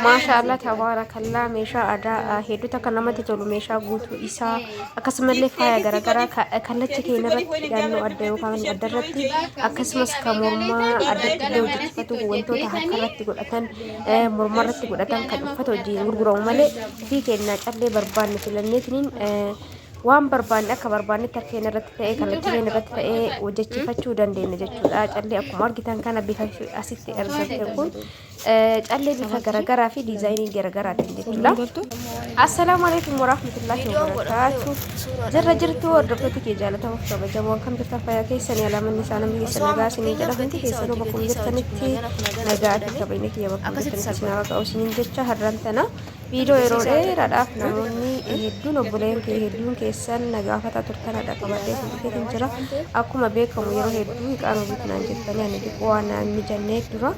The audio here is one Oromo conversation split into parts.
Maashaa Allah tabaarakallaa meeshaa aadaa hedduu takka namatti tolu meeshaa guutuu isaa akkasumallee faaya garaagaraa kallacha keenya irratti hidhannoo adda yookaan adda irratti akkasumas kan mormaa addatti illee hojjechifatu wantoota harka irratti godhatan morma irratti godhatan kan uffata wajjin gurguramu malee ofii keenyaa callee barbaanne filanneetiniin waan barbaanne akka barbaannetti harka keenya irratti ta'ee kallacha keenya irratti ta'ee hojjechifachuu dandeenya jechuudha. Callee akkuma argitan kana bifa asitti argatan kun callee bifa garaagaraa fi diizaayinii garaagaraatiin jechuudha. Assalaamu alaikum warahmatullahi wabarakaatu. Jirra jirtu hordoftoota kee jaalatamuuf kabajamoo akkam jirtan fayyaa keessanii alaamanni isaa namni keessa nagaa isinii jedha hundi keessanuu bakkuma jirtanitti nagaa fi kabajni kiyya bakkuma jirtanitti isin haa qabu isiniin jecha har'aan tana viidiyoo yeroo dheeraadhaaf namoonni hedduun obboleen kee hedduun keessan na gaafataa turtan hadha qabadhee kun dhufeetiin jira akkuma beekamu yeroo hedduu hiqaan ofiif naan jettanii ani xiqqoo waan naan mijanneef dura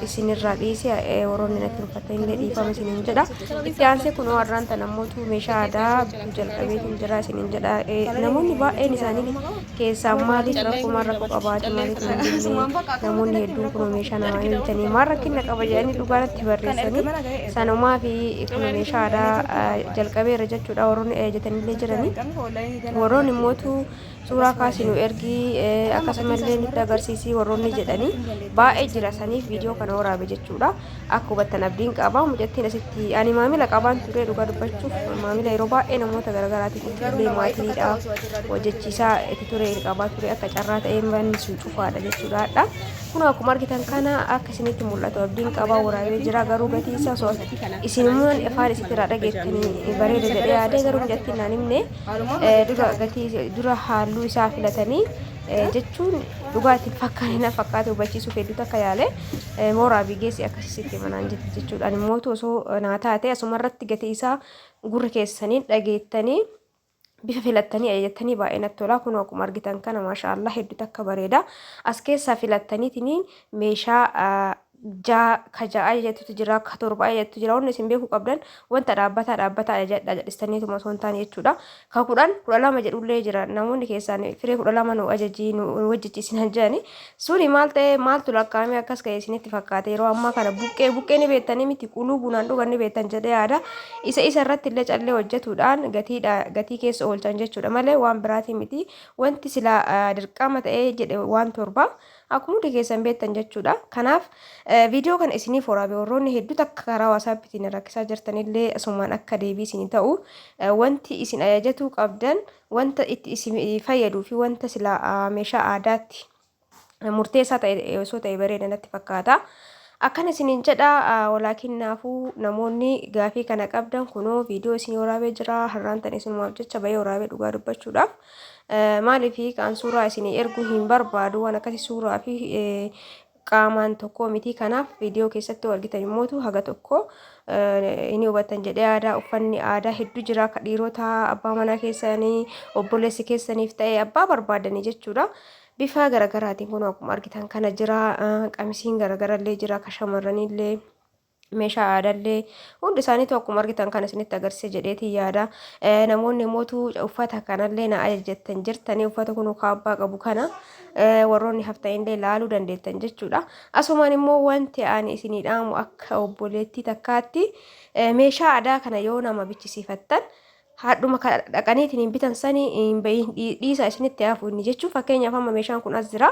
isinirraa dhiise warroonni natti ulfatan illee dhiifama isiniin jedha. Itti aansee kunoo har'aan tana ammootu meeshaa aadaa bituu jalqabeetiin jira isiniin jedha. Namoonni baay'een isaanii keessaa maaliif rakkoo maal rakkoo qabaate maaliif hin binne namoonni hedduun kunoo meeshaa namaa hin bitanii maal rakkina qaba jedhanii dhugaa natti barreessanii sanumaa fi kunoo meeshaa aadaa jalqabeera jechuudha warroonni ajajatanillee jiranii. Warroonni immootu Suuraa kaasi nu ergi akkasumallee nutti agarsiisi warroonni jedhanii baay'ee jira saniif viidiyoo kana waraabe jechuudha. Akka hubattan abdiin qaba. Mucattiin asitti ani maamila qabaan ture dhugaa dubbachuuf maamila yeroo baay'ee namoota garaagaraatiif itti illee maatiidhaaf hojjechiisaa itti ture qabaa ture akka carraa ta'ee manni sun cufaadha jechuudha. Kun akkuma argitan kana akka isinitti mul'atu abdiin qaba waraabee jira garuu gatii isaa osoo isin immoo afaan isinitti dhageettanii bareeda jedhee yaadee garuu mucattiin naan himne. Dura gatii dura halluu isaa filatanii jechuun dhugaa itti fakkaate na fakkaate hubachiisuuf hedduu takka yaale mooraa bigeessi akkasitti manaan jetti jechuudha. Ani mootu osoo naa taate asuma irratti gatii isaa gurra keessaniin dhageettanii bifa filattanii ajajattanii baay'ee natti tola. Kun akkuma argitan kana maasha Allah hedduu takka bareeda. As keessaa filattaniitiin meeshaa 6 ka 6 ajajattutu jira, ka 7 ajajattu jira. Wanni isin beekuu qabdan wanta dhaabbataa dhaabbataa ajajadha jedhistaniituma osoo hin taane jechuudha. Ka 10 12 jedhullee jira. Namoonni keessaan firee 12 nu ajajii nu hojjechiisi naan jedhani. Suni maal ta'e maaltu lakkaa'amee akkas ka'e isinitti fakkaate yeroo ammaa kana buqqee buqqee ni beektanii miti quluu bunaan dhugan ni beektan jedhee yaada. Isa isa irratti illee callee hojjetuudhaan gatiidha gatii keessa oolchan jechuudha malee waan biraatii miti. Wanti silaa dirqama ta'ee jedhe waan torba. Akkuma hundi keessan beektan jechuudha. Kanaaf viidiyoo kana isiniif waraabe warroonni hedduu takka karaa waasaappiitiin rakkisaa jirtanillee asumaan akka deebii isinii ta'u wanti isin ajajatuu qabdan wanta itti isin fayyaduu fi wanta silaa meeshaa aadaatti murteessaa ta'e osoo ta'e bareeda natti fakkaata. Akkana isiniin jedha walaakin naafuu namoonni gaafii kana qabdan kunoo viidiyoo isin waraabee jira har'aan tan isinumaaf jecha bahee waraabee dhugaa dubbachuudhaaf. Maaliif kaan suuraa isinii erguu hin barbaadu waan akkasii suuraa fi qaamaan tokko miti kanaaf viidiyoo keessatti wal argitan immootu haga tokko ni hubattan jedhee aadaa uffanni aadaa hedduu jira akka dhiirota abbaa manaa keessanii obboleessi keessaniif ta'e abbaa barbaadanii jechuudha. Bifa garagaraatiin kun akkuma argitan kana jira qamisiin garagarallee jira ka shamarraniillee. Meeshaa aadaallee hundi isaaniitu akkuma argitan kan isinitti agarsiise jedheetiin yaada. Namoonni mootu uffata kanallee na ajajattan jirtanii uffata kun kaabbaa qabu kana warroonni haftanillee laaluu dandeettan jechuudha. Asumaan immoo wanti ani isinii dhaamu akka obboleettii takkaatti meeshaa aadaa kana yoo nama bichisiifattan haadhuma dhaqaniitiin hin bitan sani hin bahin dhiisaa isinitti hafu inni jechuun fakkeenyaaf amma meeshaan kun as jira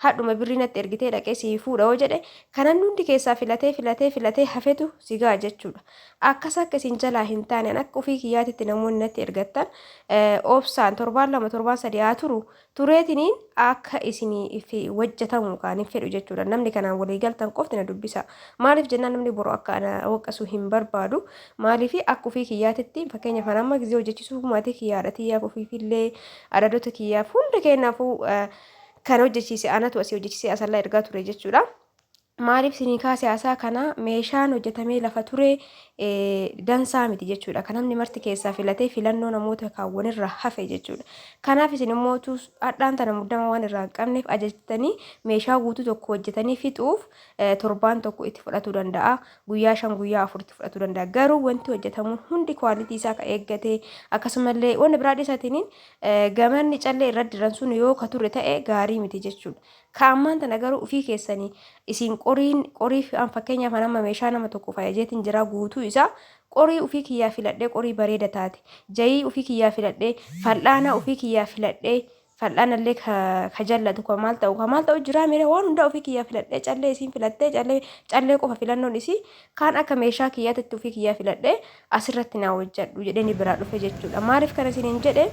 haadhuma birrii natti ergitee dhaqee sii fuudha yoo jedhe kanan hundi keessaa filatee filatee filatee hafetu si ga'a jechuudha. Akkas akka isin jalaa hin taane an akka ofii kiyyaatitti namoonni natti ergattan obsaan torbaan lama torbaan sadi haa turu tureetiniin akka isiniif wajjatamu kaan hin fedhu jechuudha. Namni kanaan walii galtan qofti na dubbisa. Maaliif jennaan namni boru akka ana waqqasu hin barbaadu. Maaliif akka ofii kiyyaatitti fakkeenyaaf an amma gizee hojjechiisuuf maatii kiyya haadha tiyyaaf ofiifillee adadota kiyyaaf hunda keenyaafuu kan hojjechiise anatu asii hojjechiisee asallaa ergaa ture jechuudha. Maaliif isinii kaase haasaa kana meeshaan hojjetamee lafa ture dansaa miti jechuudha. Kan namni marti keessaa filatee filannoo namoota kaawwanirra hafe jechuudha. Kanaaf isin immoo hadhaan tana muddama waan irraa hin qabneef ajajtanii meeshaa guutuu tokko hojjetanii fixuuf torbaan tokko itti fudhatuu danda'a. Guyyaa 5 guyyaa 4 itti fudhatuu danda'a. Garuu wanti hojjetamu hundi kwaalitii isaa ka eeggate akkasumallee wanni biraa dhiisatiniin gamanni callee irra diran sun yoo ka ture ta'e gaarii miti jechuudha. Ka ammaan tana garuu ufii keessanii isin qoriin qorii an fakkeenyaaf an amma meeshaa nama tokko fayajeetiin jira guutuu isaa qorii ufii kiyyaa filadhee qorii bareeda taate jayii ufii kiyyaa filadhee fal'aana ufii kiyyaa filadhee fal'aanallee ka ka jallatu ka maal ta'u ka maal ta'u jiraa mire waan hundaa ufii kiyyaa filadhee callee isiin filattee callee callee qofa filannoon isii kaan akka meeshaa kiyyaatitti ufii kiyyaa filadhee asirratti naa hojjadhu jedhee biraa dhufe jechuudha. Maaliif kana isiniin jedhe?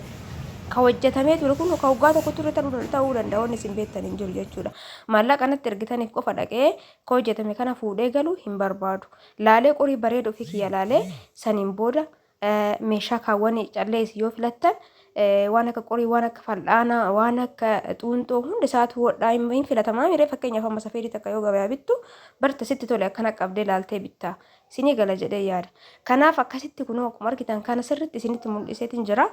Ka hojjetamee ture kun ka waggaa tokko ture ta'uu danda'a, wanni isin beektan hin jiru jechuudha. Maallaqa natti ergitaniif qofa dhaqee ka hojjetame kana fuudhee galu hin barbaadu. Laalee qorii bareedu ofii kiyya laalee saniin booda meeshaa kaawwanii callee isin yoo filattan waan akka qorii, waan akka fal'aanaa, waan akka xuunxoo hundi isaatu hodhaa hin filatamaa miree. Fakkeenyaaf amma safeedii takka yoo gabayaa bittu barta sitti tole akkana qabdee laaltee bittaa. Isinii gala jedhee yaada. Kanaaf akkasitti kunoo akkuma argitan kana sirriitti isinitti mul'iseetiin jira.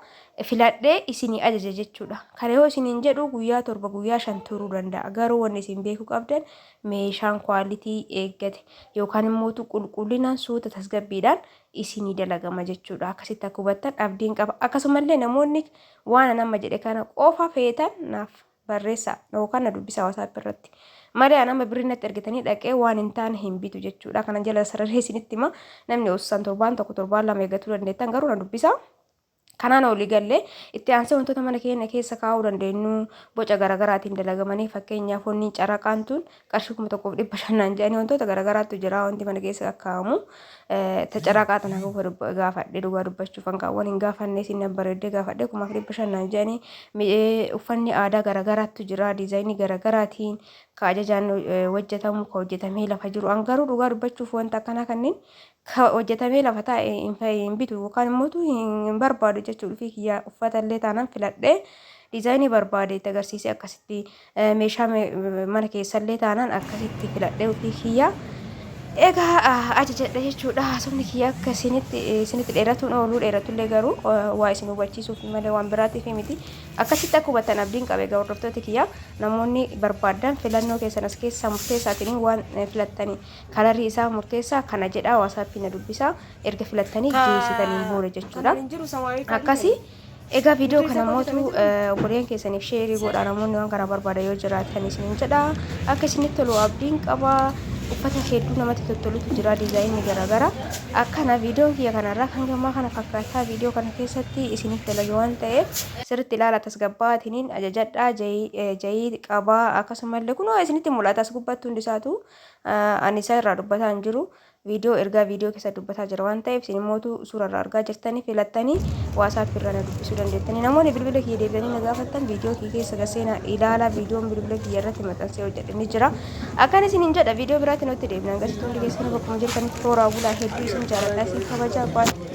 Filadhee isinii ajaja jechuudha. Kana yoo isiniin jedhu guyyaa 7, guyyaa 5 turuu danda'a. Garuu wanni isin beekuu qabdan meeshaan quality eeggate yookaan immoo qulqullinaan suuta tasgabbiidhaan isinii dalagama jechuudha. Akkasitti akka hubattan abdiin qaba. Akkasumallee namoonni waan an amma jedhe kana qofa feetan naaf barreessaa yookaan na dubbisa WhatsApp irratti. Malee an amma birrii natti ergitanii dhaqee waan hin taane hin bitu jechuudha. Kana jala sararee isinitti hima. Namni osoo torbaan tokko, torbaan 2 eeggatuu dandeettan garuu na dubbisa. Kanaan olii gallee itti aansee wantoota mana keenya keessa kaa'uu dandeenyu boca garaagaraatiin dalagamanii, fakkeenyaaf wanni caraqaan tun qarshii 1500 naan jedhanii, wantoota garaagaraatu jira wanti mana keessa kaa'amu. Ta caraqaa tana gaafadhe, dhugaa dubbachuuf hanqaawwan hin gaafanne isin bareeddee gaafadhe, 1500 naan jedhanii. Uffanni aadaa garaagaraatu jira, diizaayinii garaagaraatiin ka ajajaan hojjetamu, ka hojjetamee lafa jiru. An garuu dhugaa dubbachuuf wanta akkanaa kanneen ka hojjetamee lafa taa'e hin bitu yookaan immoo hin barbaadu jechuudha. Ofii kiyyaa uffata illee taanaan filadhee diizaayinii barbaade itti agarsiisee akkasitti meeshaa mana keessallee taanaan akkasitti filadhee ofii kiyyaa egaa ajajadha jechuudha. Haasofni kiyya akka isinitti dheeratuun ooluu dheeratullee garuu waa isin hubachiisuuf malee waan biraatiif miti. Akkasitti akka hubattan abdiin qaba. Egaa hordoftoota kiyyaa, namoonni barbaaddan filannoo keessan as keessaa murteessaatiin waan filattanii kalarii isaa murteessaa kana jedhaa WhatsAppii na dubbisaa erga filattanii geessitanii booda jechuudha. Akkasii egaa viidiyoo kana mootu obboleeyyan keessaniif share godhaa, namoonni waan kana barbaada yoo jiraatan isinin jedha. Akka isinitti tolu abdiin qaba. Uffata hedduu namatti tottolutu jira, diizaayinii garaagaraa. Akkana viidiyoon kiyya kanarraa kan gammaa kana fakkaataa viidiyoo kana keessatti isiniif dalage waan ta'eef sirriitti ilaala, tasgabbaa'aatiniin ajajadhaa. Jayii qabaa akkasumallee kunoo isinitti mul'ata as gubbaatti hundisaatu. Ani isa irraa dubbataa hin jiru. Viidiyoo ergaa viidiyoo keessa dubbataa jira waan ta'eef isin immootu suura irraa argaa jirtanii filattanii WhatsApp irraa na dubbisuu dandeettanii. Namoonni bilbila kiyya deebi'anii na gaafattan viidiyoo kiyya keessa gaseenaa ilaalaa, viidiyoon bilbila kiyya irratti maxxansee hojjedhe ni jira. Akkan isiniin jedha, viidiyoo biraatti nutti deebina. Agarsiistu hundi keessanii bakkuma jirtanitti horaa bulaa, hedduu isin jaaladha, isin kabajaa baay'ee.